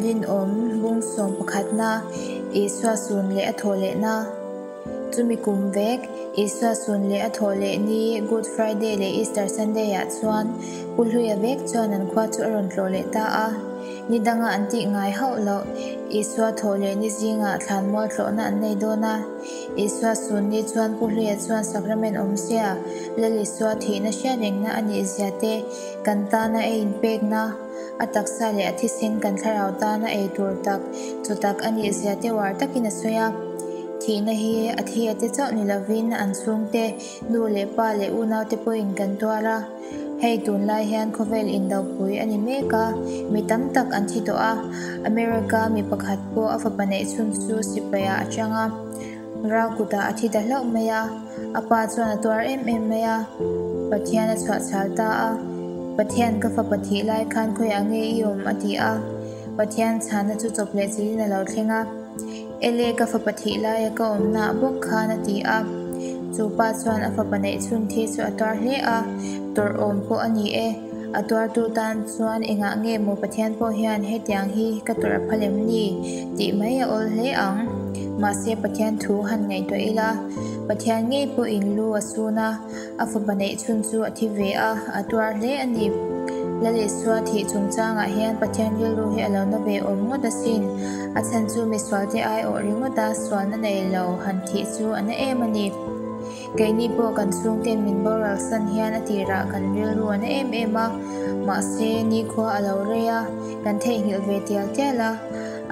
Rinawm bung sawm pakhatna, Isua sun leh a thawhlehna. Chumi kum vek, Isua sun leh a thawhleh ni Good Friday leh Easter Sunday ah chuan Pu Hluia vek chuan an khua chu a rawn tlawh leh ta a. Ni danga an tih ngai hauh loh, Isua thawhleh ni zingah thlanmual tlawhna an nei dawn a. Isua sun ni chuan Pu Hluia chuan Sacrament awmzia, Lal Isua thihna hriat rengna a nih zia te, kan tana a inpekna, a taksa leh a thisen kan thlarau tana ei tur tak chu tak a nih zia te uar takin a sawi a. Thihna hi a thi a te chauh ni lovin an chhungte, nu leh pa leh unaute pawhin kan tuar a. Hei tunlai hian khawvel indopui a ni mek a, mi tam tak an thi tawh a. America mi pakhat pawh a fapa neih chhun chu sipaiah a chang a. Rau kutah a thi ta hlauh mai a, a pa chuan a tuar em em mai a, Pathian a chhuah chhal ta a, Pathian ka fapa thih lai khan khawiah nge i awm a ti a, Pathian chhana chu chawp leh chilhin a lo thleng a, Ele ka fapa thih laia ka awmnaah bawk khan a ti a, chu pa chuan a fapa neih chhun thi chu a tuar hle a, tawrh awm pawh a ni e, a tuartu tan chuan engah nge maw Pathian pawh hian hetiang hi ka tawrh a phal em ni tih mai a awl hle ang. Mahse Pathian thu han ngaihtuah ila, Pathian ngei pawhin lu a sun a, a fapa neih chhun chu a thi ve a, a tuar hle a ni. Lal Isua thih chungchangah hian Pathian rilru hi a lo na ve awm ngawt asin. A chhan chu misualte aiawh ringawta sualna nei lo han thih chu a na em a ni. Keini pawh kan chhungten min boral san hian a tirah kan rilru a na em em a, mahse nikhua a lo rei a, kan theihnghilh ve tial tial a.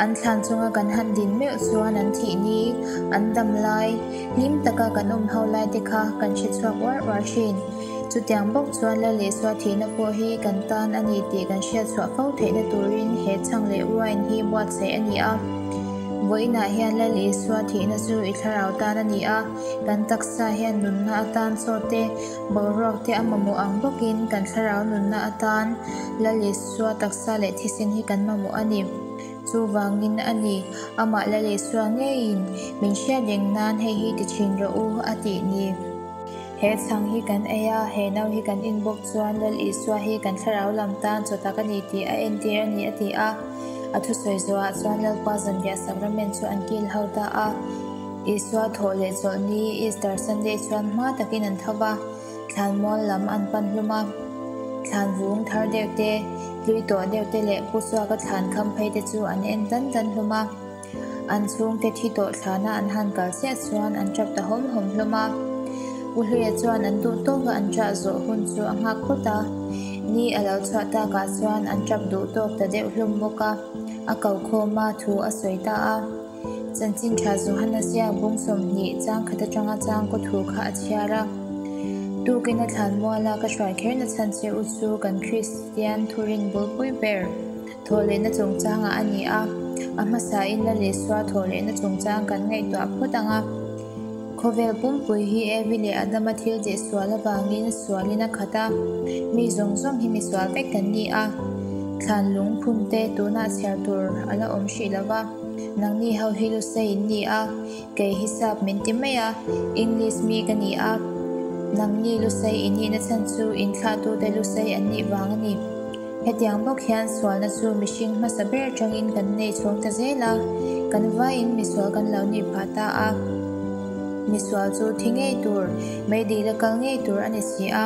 An thlan chunga kan han din meuh chuan an thih ni, an dam lai, hlim taka kan awm ho lai te kha kan hre chhuak uar uar thin. Chutiang bawk chuan Lal Isua thihna pawh hi kan tan a ni tih kan hriat chhuah fo theihna turin he chhang leh wine hi buatsaih a ni a. Vawiinah hian Lal Isua thihna chu i thlarau tan a ni a, kan taksa hian nunna atan chaw te, boruak te a mamawh ang bawkin kan thlarau nunna atan Lal Isua taksa leh thisen hi kan mamawh a ni. Chuvangin a ni, amah Lal Isua ngeiin min hriat reng nan hei hi ti thin rawh u a tih ni. He chhang hi kan ei a, he no hi kan in bawk chuan Lal Isua hi kan thlarau lam tan chaw tak a ni tih a entir a ni a ti a. A thusawi zawhah chuan Lalpa zanriah sacrament chu an kil ho ta a. Isua thawh leh chawlh ni Easter Sunday chuan hma takin an tho va, thlanmual lam an pan hlum a. Thlan vung thar deuh te, hlui tawh deuh te leh Pu Suaka thlan kham phei te chu an en dan dan hlum a. An chhungte thi tawh thlana an han kal chiah chuan an tap ta hawm hawm hlawm a. Pu Hluia chuan an duh tawka an ṭah zawh hun chu a nghak phawt a. Ni a lo chhuah takah chuan an tap duh tawk ta deuh hlawm bawk a, a ko khawm a, thu a sawi ta a. Chanchin ṭha Johana ziak bung 20 chang khat aṭanga chang kaw thu kha a chhiar a. Tukin a thlan muala ka hruai kherna chhan che u chu kan Kristian thurin bulpui ber thawhlehna chungchangah a ni a. A hmasain Lal Isua thawhlehna chungchang kan ngaihtuah phawt ang a. Khawvel pumpui hi Evi leh Adama thil tih sual avangin sualin a khat a, mi zawng zawng hi misual vek kan ni a. Thlan lung phun te tunah chhiar tur a la awm hrih lo va. Nangni ho hi Lusei in ni a, kei hi sap min ti mai a, English mi ka ni a. Nangni Lusei in nihna chhan chu inthlahtute Lusei an nih vang a ni. Hetiang bawk hian sualna chu mihring hmasa ber atangin kan nei chhawng ta zel a, kan vaiin misual kan lo nih phah ta a. Misual chu thi ngei tur, meidil a kal ngei tur a ni si a.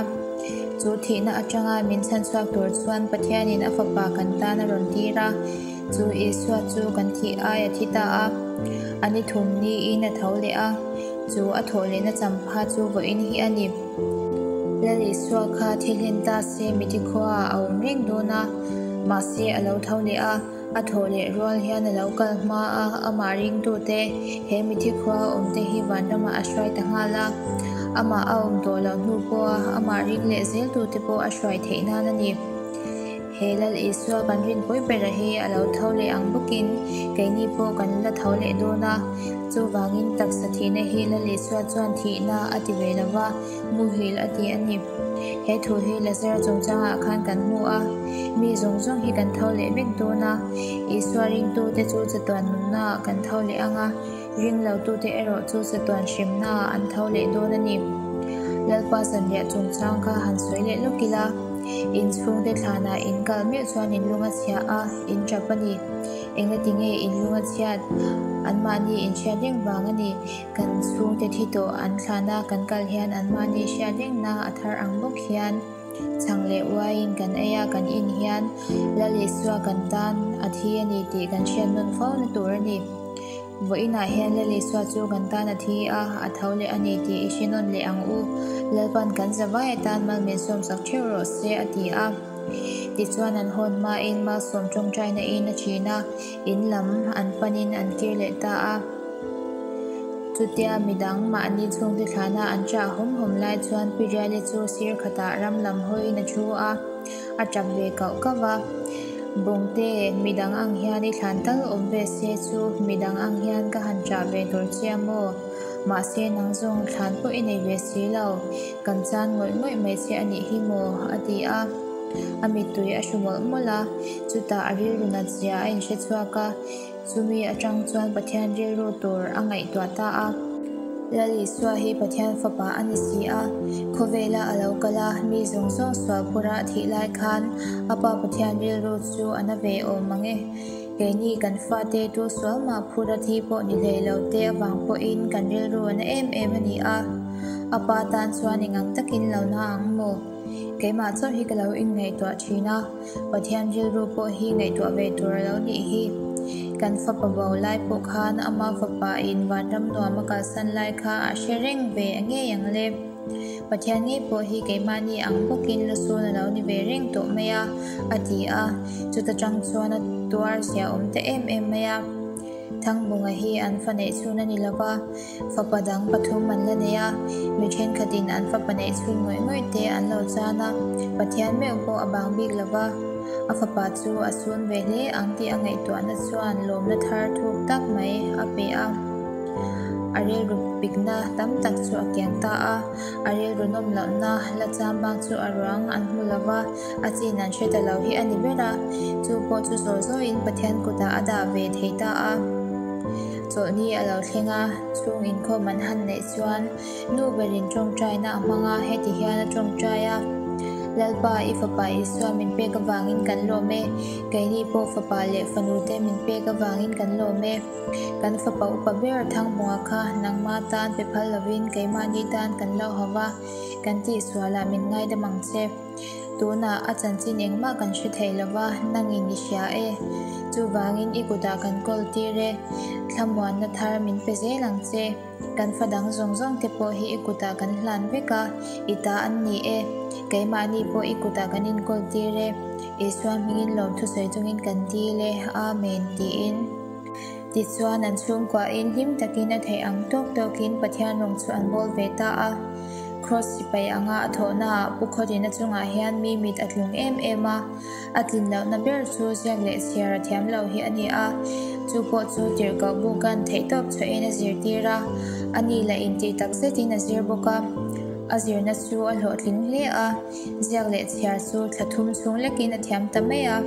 Chu thihna atanga min chhanchhuak tur chuan Pathianin a fapa kan tan a rawn tir a, chu Isua chu kan thih ai a thi ta a. A ni thum niin a tho leh a, chu a thawh lehna champha chu vawiin hi a ni. Lal Isua kha thi hlen ta se mithi khuaah a awm reng dawn a, mahse a lo tho leh a, a thawh leh rual hian a lo kal hma a, amah ringtute he mithi khua a awmte hi vanramah a hruai ta nghal a, amah a awm tawh loh hnu pawha amah ring leh zeltute pawh a hruai theih nan a ni. He Lal Isua kan rinpui bera hi a lo tho leh ang bawkin keini pawh kan la tho leh dawn a. Chuvangin taksa thihna hi Lal Isua chuan thihna a ti ve lo va, muhil a ti a ni. He thu hi Lazara chungchangah khan kan hmu a, mi zawng zawng hi kan tho leh vek dawn a, Isua ringtute chu chatuan nunnaah kan tho leh ang a, ringlotute erawh chu chatuan hremnaah an tho leh dawn a ni. Lalpa zanriah chungchang kha han sawi leh lawk ila, in chhungte thlanah in kal meuh chuan in lung a chhia a, in tap a ni. Engati nge in lung a chhiat? Anmahni inhriat reng vang a ni. Kan chhungte thi tawh an thlana kan kal hian anmahni hriat rengna a thar ang bawk hian chhang leh uaiin kan ei a, kan in hian Lal Isua kan tan a thi a ni tih kan hriat nawn fo na tur a ni. Vawiinah hian Lal Isua chu kan tan a thi a, a tho leh a ni tih i hre nawn leh ang u. Lalpan kan zavai atan mal min sawmsak theuh rawh se, a ti a. Tichuan an hawn hmain malsawm tawngtaina in a thin a, in lam an panin an kir leh ta a. Chutia midang mahni chhungte thlana an chah hawm hawm lai chuan Pi Riali chu sir khatah ram lam hawiin a thu a, a tap ve kauh kauh va. Bawngte, midang ang hian i thlan tal awm ve se chu midang ang hian ka han chah ve tur che a maw? Mahse nang zawng thlan pawh i nei ve si lo. Kan chan ngawih ngawih mai che a nih hi maw? a ti a. A mittui a hru mawlh mawlh a, chutah a rilru nat zia a inhre chhuak a, chumi atang chuan Pathian rilru tur a ngaihtuah ta a. Lal Isua hi Pathian fapa a ni si a, khawvela a lo kal a, mi zawng zawng sual phura a thih lai khan a Pa Pathian rilru chu a na ve awm mang e. Keini kan fate tu sual mah phur a thi pawh ni hlei lo te avang pawhin kan rilru a na em em a ni a, a pa tan chuan engang takin lo na ang maw? Keimah chauh hi ka lo inngaihtuah thin a, Pathian rilru pawh hi ngaihtuah ve tur a lo nih hi. Kan fapa bo lai pawh khan ama fapa in vanram nuam a kalsan lai kha a hre reng ve ngei ang le. Pathian ngei pawh hi keimahni ang bawkin lusun a lo ni ve reng tawh mai a, a ti a. Chuta tang chuan a tuar zia awm ta em em mai a. Thangbunga hi an fa neih chhun a ni lo va, fapa dang pathum an la nei a. Mi thenkhatin an fapa neih chhun ngawih ngawih te an lo chan a, Pathian meuh pawh a bang bik lo va. A fapa chu a sun ve hle ang tih a ngaihtuahna chuan lawmna thar thuk tak mai a pe a. A rilru pikna tam tak chu a kiang ta a, a rilru nawm lohna la cham bang chu a ruang an hmu lo va, a chin an hre ta lo hi a ni ber a, chu pawh chu zawi zawiin Pathian kutah a dah ve thei ta a. Chawlhni a lo thleng a, chhung inkhawm an han neih chuan nu berin tawngtaina a hmang a, heti hian a tawngtai a, Lalpa, i fapa Isua min pek avangin kan lawm e, keini pawh fapa leh fanute min pek avangin kan lawm e. Kan fapa upa ber Thangbunga kha nangma tan pe phal lovin keimahni tan kan lo hau va, kan tihsualah min ngaidam ang che. Tunah a chanchin engmah kan hre thei lo va, nangin i hria e. Chuvangin i kutah kan kawl tir e. Thlamuanna thar min pe zel ang che. Kan fa dang zawng zawng te pawh hi i kutah kan hlan vek a, i ta an ni e. Keimahni pawh i kutah kan inkawl tir e. Isua hmingin lawmthu sawi chungin kan dil e. Amen tiin. Tichuan an chhungkuahin hlim takin a theih ang tawk tawkin Pathian rawng chu an bawl ve ta a. Kraws sipai anga a thawhnaah Pu Khawtina chungah hian mi mit a tlung em em a, a tlin lohna ber chu ziak leh chhiar a thiam lo hi a ni a. Chu pawh chu tirhkoh Bukan theihtawp chhuahin a zirtir a, a ni lah intih tak zetin a zir bawk a. A zirna chu a hlawhtling hle a. Ziak leh chhiar chu thla thum chhung lekin a thiam ta mai a,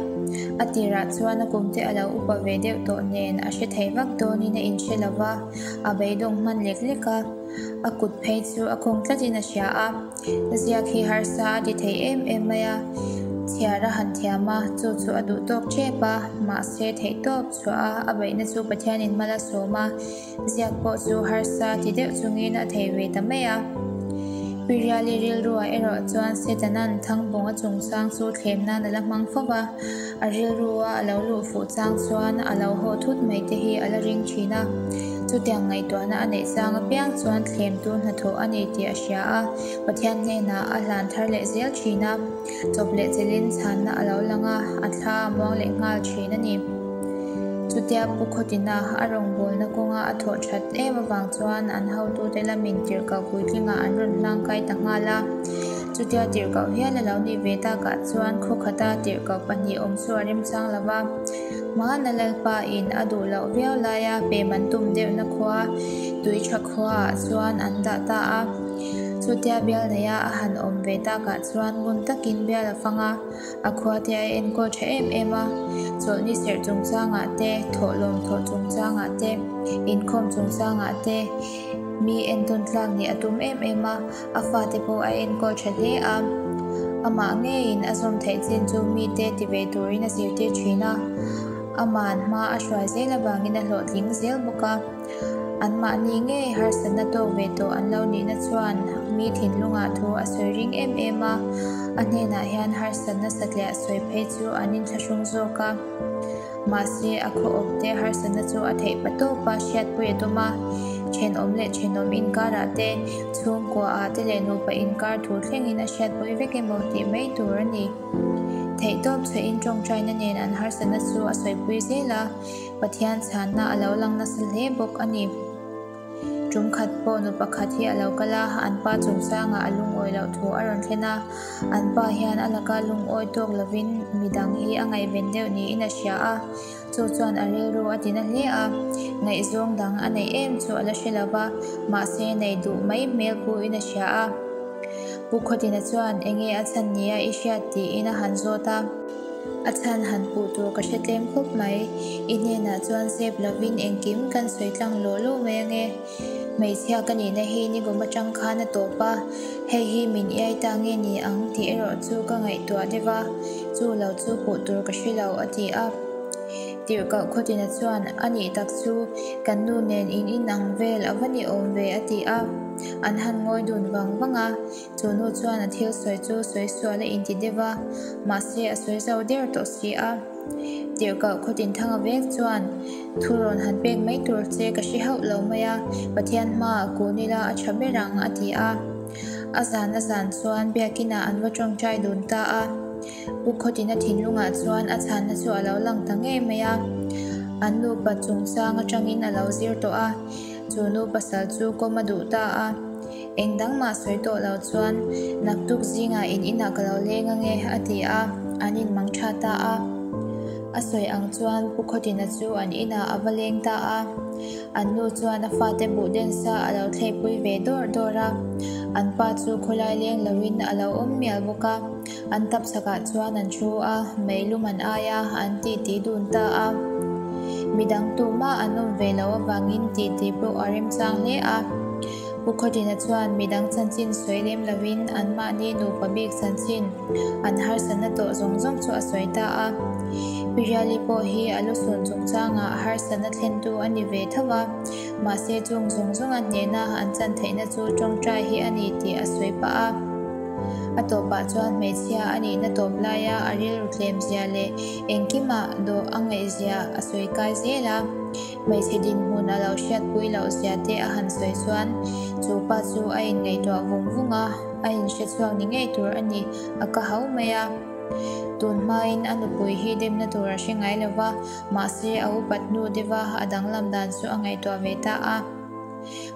a tirah chuan a kumte a lo upa ve deuh tawh nen a hre thei vak dawnin a inhre lo va, a beidawng hman lek lek a, a kut phei chu a khawng tlatin a hria a, ziak hi harsa a ti thei em em mai a, chhiar a han thiam a, chu chu a duh tawk tep a, mahse theihtawp chhuah a, a beihna chu Pathianin mal a sawm a. Ziak pawh chu harsa ti deuh chungin a thei ve ta mai a. Pi Riali rilruah erawh chuan Setanan Thangbunga chungchang chu thlem nan a la hmang fo va, a rilrua a lo luh fuh chang chuan a lo haw thut mai te hi a la ring thin a. Chutiang ngaihtuahna a neih chang apiang chuan thlemtu hnathawh a ni tih a hria a, Pathian hnenah a hlan thar leh zel thin a, chawp leh chelin chhanna a lo lang a, a thla a muang leh nghal thin a ni. Chutia Pu Khawtina a rawngbawlna kawnga a thawh that em avang chuan an hotute lamin tirhkoh puitlingah an rawn hlangkai ta nghal a. Chutia tirhkoh hial a lo nih ve takah chuan khaw khata tirhkoh pahnih awm chu a remchang lo va. Hmana Lalpa in a duh loh viau laia pem an tum deuhna khua tui tha khuaah chuan an dah ta a. Chutia bial neia a han awm ve takah chuan ngun takin bial a fang a. A khua te a enkawl tha em em a, chawlhni serh chungchangah te, thawhlawm thawh chungchangah te, inkhawm chungchangah te mi entawn tlak nih a tum em em a, a fate pawh a enkawl tha hle a. Amah ngeiin a zawm theih chin chu mite ti ve turin a zirtir thin a. Ama'n hma a hruai zel avangin a hlawhtling zel bawk a. Anmahni ngei harsatna tawk ve tawh an lo nihna chuan mi thinlungah thu a sawi ring em em a, a hnenah hian harsatna satliah sawi phei chu an inthlahrung zawk a. Mahse, a khaw awpte harsatna chu a theih pa tawp a, hriatpui a tum a. Thenawm leh thenawm inkarah te, chhungkuaah te leh nupa inkar thu thlengin a hriatpui vek emaw tih mai tur a ni. Theihtawp chhuahin tawngtaina nen an harsatna chu a sawipui zel a, Pathian chhanna a lo lang nasa hle bawk a ni. Tum khat pawh nu pakhat hi a lo kal a, an pa chungchangah a lungawi loh thu a rawn thlen a. An pa hian a laka lungawi tawk lovin midang hi a ngaihven deuh niin a hria a, chu chuan a rilru a tina hle a. Ngaihzawng dang a neih em chu a la hre lo va, mahse nei duh mai hmel puin a hria a. Pu Khawtina chuan enge a chhan nia i hriat tiin a han zawt a. A chhan han puh tur ka hre tlem khawp mai. I hnenah chuan zep lovin engkim kan sawi tlang lawh lawh mai ange. Hmeichhia ka nihna hi nikum atang khan a tawp a, hei hi min iai ta nge ni ang tih erawh chu ka ngaihtuah deuh a, chu lo chu puh tur ka hre lo, a ti a. Tirhkoh Khawtina chuan, A nih tak chu, kan nu nen in inang vel a va ni awm ve, a ti a. An han ngawi dun vang vang a. Chu nu chuan a thil sawi chu sawi sual a inti deuh a, mahse a sawi zo der tawh si a. Tirhkoh Khawtinthanga vek chuan, Thu rawn han pek mai tur che ka hre hauh lo mai a, Pathian hmaah kun ila a tha ber ang, a ti a. A zan a zan chuan biakinah an va tawngtai dun ta a. Pu Khawtina thinlungah chuan a chhanna chu a lo lang ta ngei mai a. An nupa chungchang atangin a lo zir tawh a, chu nu pasal chu kawm a duh ta a. Eng dang mah sawi tawh lo chuan, Naktuk zingah in inah ka lo leng ange, a ti a, an inmang tha ta a. A sawi ang chuan Pu Khawtina chu an inah a va leng ta a. An nu chuan a fate buh den sa a lo thleipui ve dawrh dawrh a. An pa chu khawlai leng loin a lo awm mial bawk a. An tap chhakah chuan an thu a, meilum an ai a, an titi dun ta a. Midang tumah an awm ve loh avangin titi pawh a remchang hle a. Pu Khawtina chuan midang chanchin sawi lem lovin anmahni nupa bik chanchin an harsatna tawh zawng zawng chu a sawi ta a. Pi Riali pawh hi a lusun chungchangah harsatna thlentu a ni ve tho a, mahse chung zawng zawnga hnehna an chan theihna chu tawngtai hi a ni tih a sawi pah a. A tawpah chuan hmeichhia a nihna tawp laia a rilru tlemzia leh engkimah dawh a ngaihzia a sawi kai zel a. Hmeichhe dinhmun a lo hriatpui loh zia te a han sawi chuan chu pa chu a inngaihtuah vung vung a, a inhre chhuak ni ngei tur a ni, a ka hau mai a. Tun hmain a nupui hi demna tur a hre ngai lo va, mahse a upat hnu deuha a danglam dan chu a ngaihtuah ve ta a.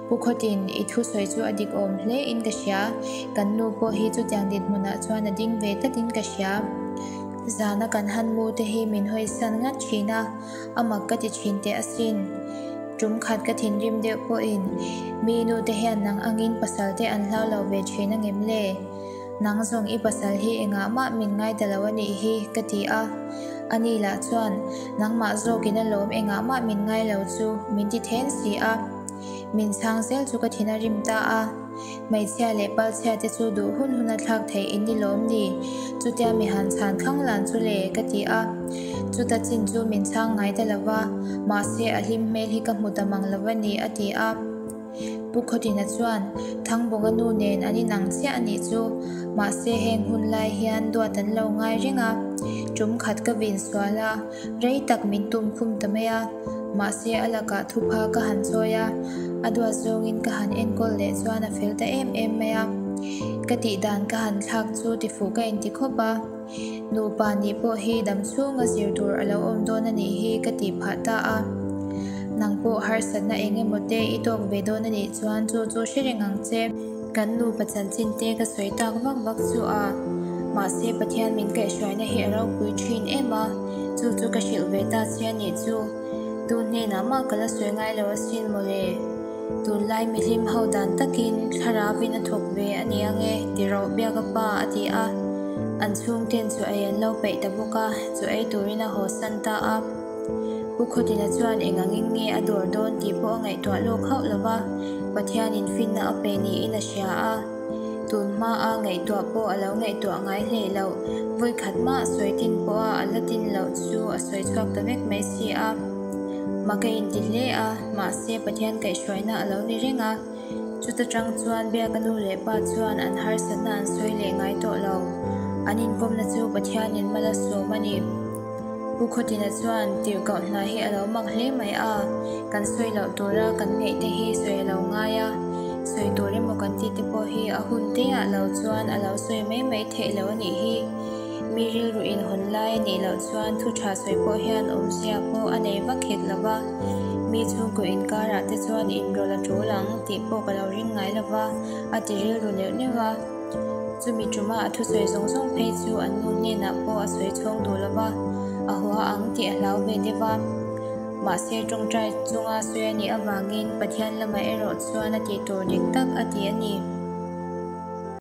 Pu Khawtin, i thusawi chu a dik awm hle in ka hria, kan nu pawh hi chutiang dinhmunah chuan a ding ve tlatin ka hria. Zana kan han mu te hi min hawisan ngat thin a. A mak ka ti thin teh asin. Tum khat ka thinrim deuh pawhin mi nu te hian nang angin pasal te an hlau lo ve thin a ngem le? Nang zawng i pasal hi engah mah min ngai ta lo a nih hi ka ti a. Ani lah chuan nangmah zawkin a lawm engah mah min ngai lo chu min ti then si a. Min chhang zel chu ka thin a rim ta a. Hmeichhia leh palchhia te chu duh hun hun a thlak theih in ni lawm ni? Chutia mi han chhan thlang lan chu le? ka ti a. Chuta chin chu min chhang ngai ta lo va, mahse a hlim hmel hi ka hmu ta mang lo va ni a ti a. Pu Khawtina chuan, Thangbawnga nu nen an inang chiah a nih chu, mahse heng hun lai hian duat an lo ngai reng a. Tum khat ka vin sual a, Rei tak min tum khum ta mai a, mahse a lakah thupha ka han chawi a, a duat zawngin ka han enkawl leh chuan a fel ta em em mai a. Ka tih dan ka han thlak chu tifuh ka inti khawp a, nupa nih pawh hi dam chhunga zir tur a lo awm dawn a nih hi ka tih phah ta a. Nang pawh harsatna eng emaw te i tawk ve dawn a nih chuan chu chu hre reng ang che. Kan nupa chanchin te ka sawi tak vak vak chu a, mahse Pathian min kaihhruaina hi a ropui thin em a, chu chu ka hrilh ve ta che a nih chu. Tu hnenah mah ka la sawi ngai lo asin mawle. Tunlai mihlim ho dan takin thlarauin a thawk ve a ni ange ti roh biak a pa a ti a, an chhungten chu ei an lo peih ta bawk a, chu ei turin a haw san ta a. Pu Khawtina chuan eng angin nge a dawr dawn tih pawh a ngaihtuah lawk hauh lo va, Pathianin finna a pe niin a hria a. Tun hmaa ngaihtuah pawh a lo ngaihtuah ngai hlei loh, vawi khat mah sawi tin pawha a la tin loh chu a sawi chhuak ta vek mai si a. Mak a inti hle a, mahse Pathian kaihhruaina a lo ni reng a. Chuta tang chuan Biaka nu leh pa chuan an harsatna an sawi leh ngai tawh lo. An inkawmna chu Pathianin mal a sawm a ni. Pu Khawtina chuan tirhkoh hna hi a lo mak hle mai a, kan sawi loh tura kan ngaih te hi sawi a lo ngai a, sawi tur emaw kan tih te pawh hi a hun te ah lo chuan a lo sawi mai mai theih loh a nih hi. Mi rilru inhawn lai a nih loh chuan thu tha sawi pawh hian awmzia pawh a nei vak hek lo va, mi chhungkaw inkarah te chuan inrawlh a tul ang tih pawh ka lo ring ngai lo va, a ti rilru neuh neuh a. Chumi tuma a thusawi zawng zawng phei chu an nu hnenah pawh a sawi chhawng duh lo va, a hua ang tih a hlau ve deuh a. Mahse, tawngtai chunga sawi a nih avangin Pathian lamah erawh chuan a tih tur dik tak a ti a ni.